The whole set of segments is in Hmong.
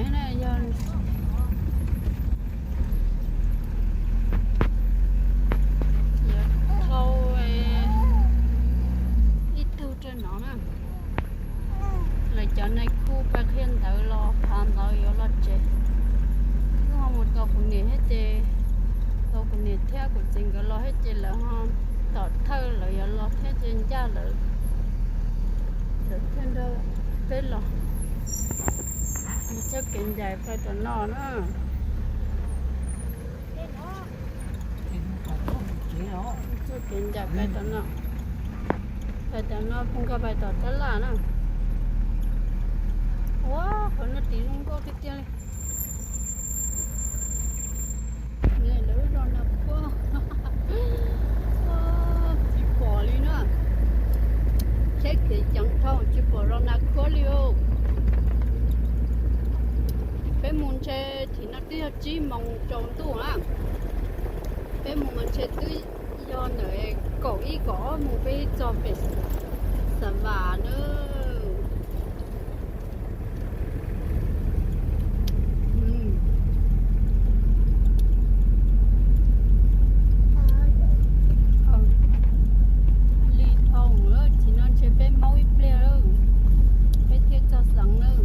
Yog, yog dhau ib tug rau no na. Lawv cov nais khu pab qhia ntawv los phav ntawv yuav los tsev. Wb ho mus tos kuv niam thiab ces, tos kuv niam thiab kuv txiv nkawd los thiab ces lawv ho tom thawj lawv yuav los thiab ces ncaj lawv, lawv thiaj nrog peb los. Txoj kev ncaim pais tom no na. Txoj kev ncaim pais tom no, pais tom no poob nkag pais tom tab laj na. Ua, qhov no tiv zoo nkauj tiag tiag li. Lawv zos Nas Khuab, tsis pom li na. Tsheb kev ceev dhau tsis pom zos Nas Khuab li os. Peb mus ntshe thim no twb yog tsib moos tsaus ntuj na. Peb mus mas ntshe twb yog ntawm kaum ib kaum ob moos peb txog pem Xav Vam na. Li dhau lawm, tsis no ntshe peb maub ib pliag lawm, peb thiaj txog xeev lawm.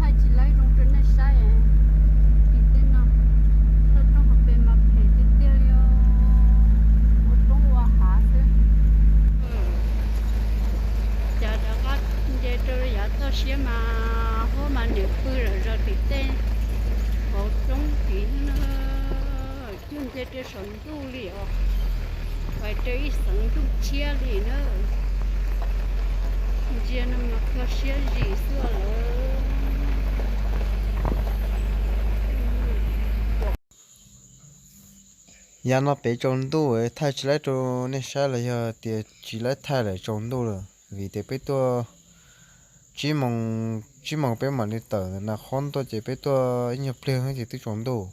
Thaij tsis laib zoo rau nej saib. Tim tej no, toj roob hauv pes mas phem tiag tiag li os, ua roob ua hav xwb. Cas rov qab nce rau yav toj siab mas huab mas niam pw lawm zos tim tej hauv roob tid na. Cuag nce rau saum ntuj li os, pais rau ib xeev ntuj tshiab li na. Ntsia no mas kho siab zim xwb lawm. Yav no pem tsaus ntuj thaij tsis laib rau nej saib los yog tias tsis laib thaij lawm tsaus ntuj lawm vim tias peb tuaj tsib moos, tsib moos peb mam li tawm Nas Khuab tuaj ces peb tuaj ib nyuag pliag ces twb tsaus ntuj.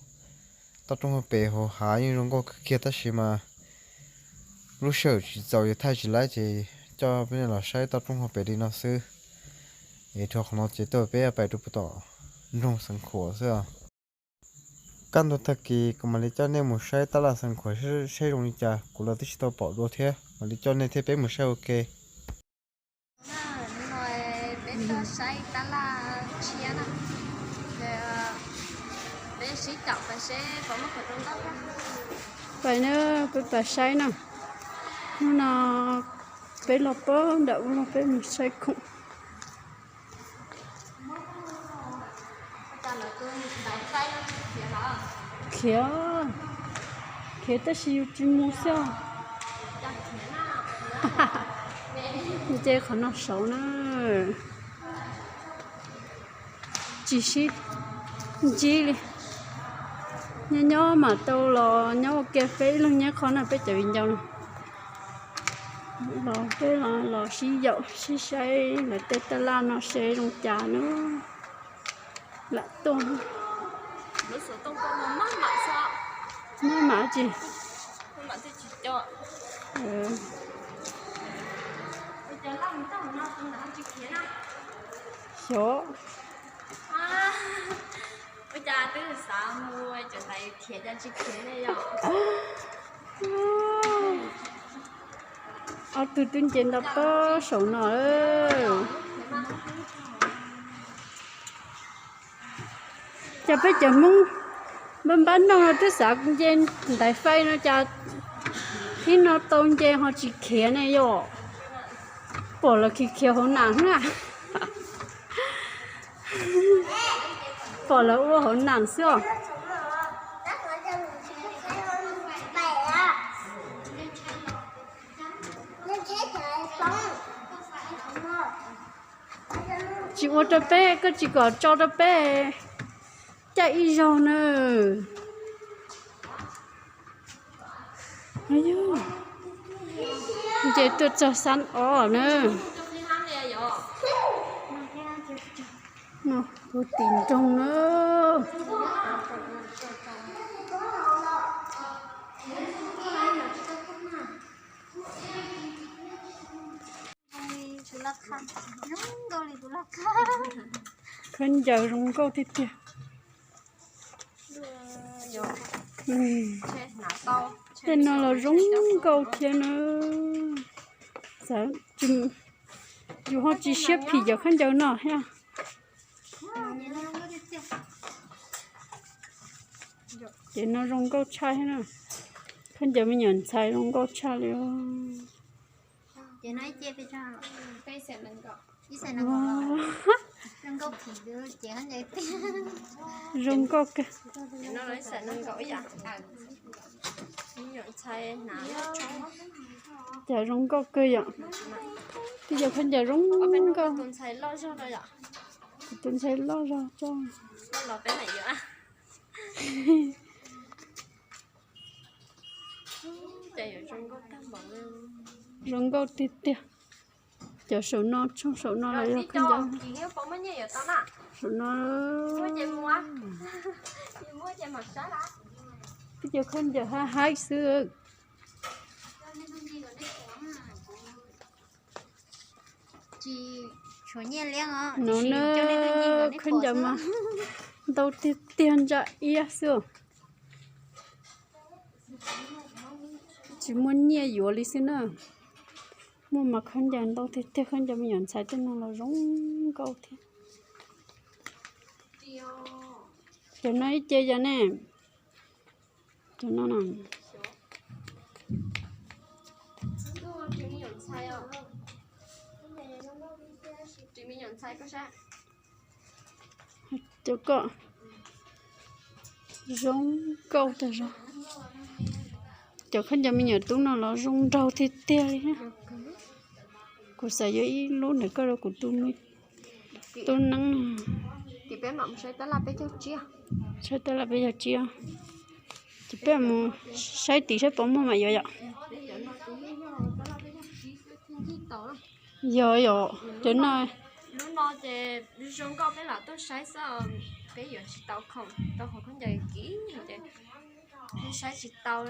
Toj roob hauv pes hauv hav yeej zoo nkauj kawg kiag tab sis mas lub sij hawm tsis txaus yuav thaij tsis laib ces coj peb los saib toj roob hauv pes li no xwb. Es rau qhov no ces tuaj peb pais rau puag tom nroog Xeev Khuam xwb os. Kaj ntug tag kis kuv mam li coj nej mus saib tab laj Xeev Khuam saib zoo li cas, kuv los twb tsis tau pom dua thiab, mam li coj nej thiab peb mus saib ua ke. Peb tuaj saib tab laj tshiab na, peb sib caum pais seb puas muaj qhov zoo nkauj. Pais na, peb pais saib na. Hnub no peb los puag nram ub los peb mus saib khoom. Khiav, khiav tab sis yus tsis mus xwb. Nce qhov no saud na. Tsis sib ntsib li. Nyob nyob mam tau los nyob ua ke peb ib leeg nyob qhov no peb cov viv ncaus no. Los peb los sib yaum sib saib lawv tej tab laj no seb zoo cas na. Lam tuaj. Maj mam tsis. Xyov. Ob tug twb nce ntau pab saum no. Cas peb cov Hmoob npab npab noj no twb xav nce ntaiv fais no cas thib no tau nce ho tsis khiav ne yom? Pom lawv khiav khiav hauv nas na. Pom lawv ua hauv nas xwb os. Tsis ua rau peb, koj tsis kom tso rau peb caij ib zaug na. Nce tuaj txog xab ob na. No puag tim nroog na. Khaub ncaws zoo nkauj tiag tiag. Tej no los zoo nkauj thiab na. Xav, yus ho tsis siab phim cov khaub ncaws no thiab. Ces no zoo nkauj tshaj thiab na. Khaub ncaws me nyuam ntxhais zoo nkauj tshaj li. Zoo nkauj kawg. Cas zoo nkauj kawg yom. Twb yog khaub ncaws zoo nkauj. Kuv tus ntxhais loj zog tso. Zoo nkauj tiag tiag. Cov saum no, tshooj saum no los yog khaub ncaws. Saum no, twb yog khaub ncaws haib haib xwb. No na, khaub ncaws mas ntau tiag tiag ntsa iab xwb. Tsis muaj nyiaj yuav li xwb na. Muaj mas khaub ncaws ntau tiag tiag, khaub ncaws me nyuam ntxhais tej no los zoo nkauj thiab. Cov no ib ce yog ne. Cov no na. Cov ko zoo nkauj tag zog. Cov khaub ncaws me nyuam tub no los zoo nraug tiag tiag li. Kuv xav yuav ib lub ntawm ko rau kuv tus me tub neeb. Saib tab laj peb caug tsib. Ces peb mus saib tim saib puas muaj mam yuav yom. Yog yom, cov no. Lub no ces zoo nkauj peb lam tuaj saib xwb, peb yuav tsis tau khoom tau hauv khaub ncaws kiv ces peb saib tsis tau,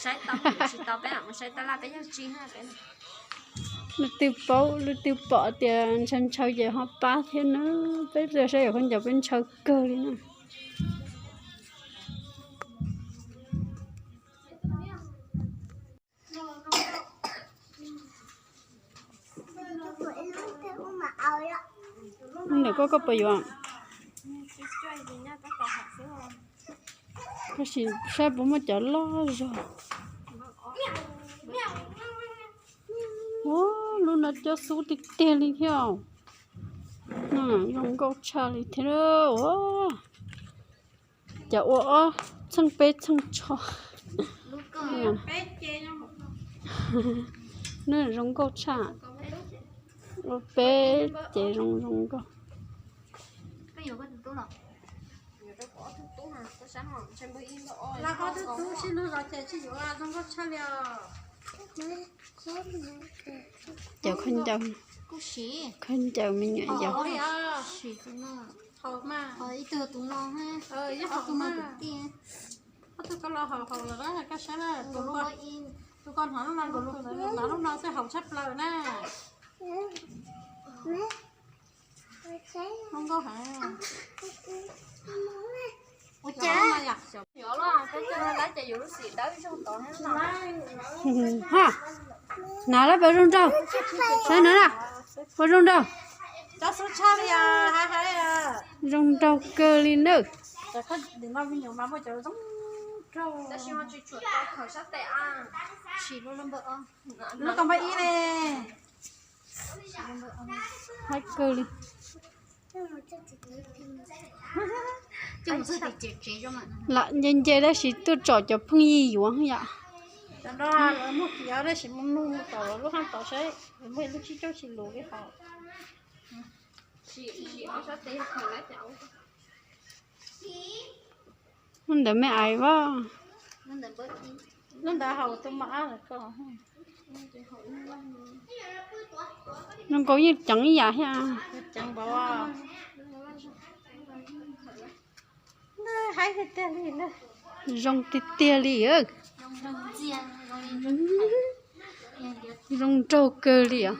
saib tau tsis tau peb lam mus saib tab laj peb caug tsib. Leej twg paub, leej twg pom tias ntshaw ntshaw ces ho pab thiab na. Peb tuaj saib yam khaub ncaws peb ntshaw kawg li na. Ntawm koj, koj puas yuav? Tab sis saib puas muaj cov loj zog. Ua, lub no cob xub tiag tiag li thiab. No zoo nkauj tshaj li thiab. Cas ua ob txheej peb txheej tsho. Nws zoo nkauj tshaj. Ua peb ces zoo zoo nkauj. Cov khaub ncaws, khaub ncaws me nyuam yaus. Tus ko los haus haus lawm na, koj saib na, tus ko hnov lub no, hnov lub no xwb haum tshaj plaws na. Zoo nkauj heev. Ua cas? Ha, hnav lawm puas zoo nraug? Saib na, puas zoo nraug? Zoo nraug kawg li nawb. Haib kawg li. Lam nce nce tab sis tuaj tsom cov pheej yig yuav yom. Lub ntawd me ais vas. Lub ntawd haus tus mas ab lawm ko. Zoo nkaus yeej ceev ib yam thiab. Zoo tiag tiag li. Zoo nraug kawg li os.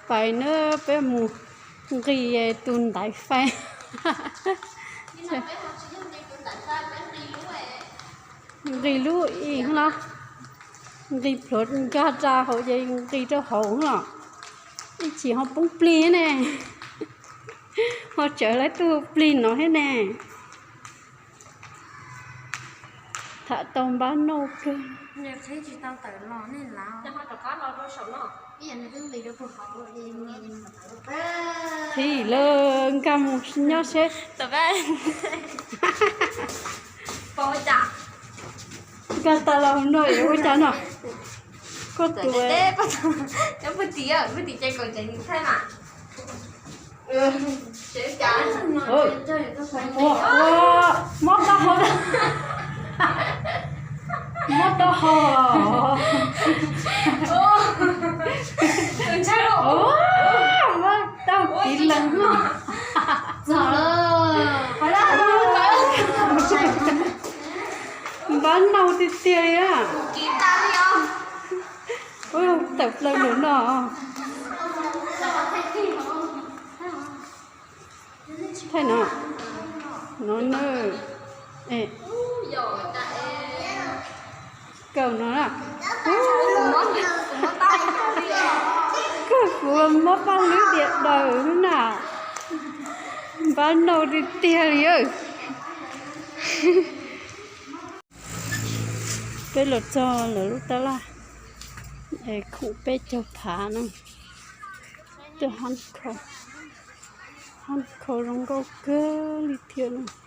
Pais na, peb mus nqis tus ntaiv fais. Nqis lub ib los, nqis plhuav nkag rau hauv ces nqis rau hauv los, ib chim ho poob plig ne, ho tsawv lawv tuaj plig no thiab ne. Tham tau npab nauj kawg. Qhib lawm, nkag mus nyob seb. Nkag tas los no yuav ua cas no? Koj tus mob taub hau, mob taub hau. Mob taub hau kiv lees. Npab nauj tiag tiag li a. Tawm plaws lawm no. Thaij no, no na, kaum no na. Kawg kuv mob paj hlwb diam daws na. Npab nauj tiag tiag li. Peb los txog lawv lub tab laj, es khoom peb caug phav na. Tuaj hab khau, hab khau zoo nkauj kawg li thiab.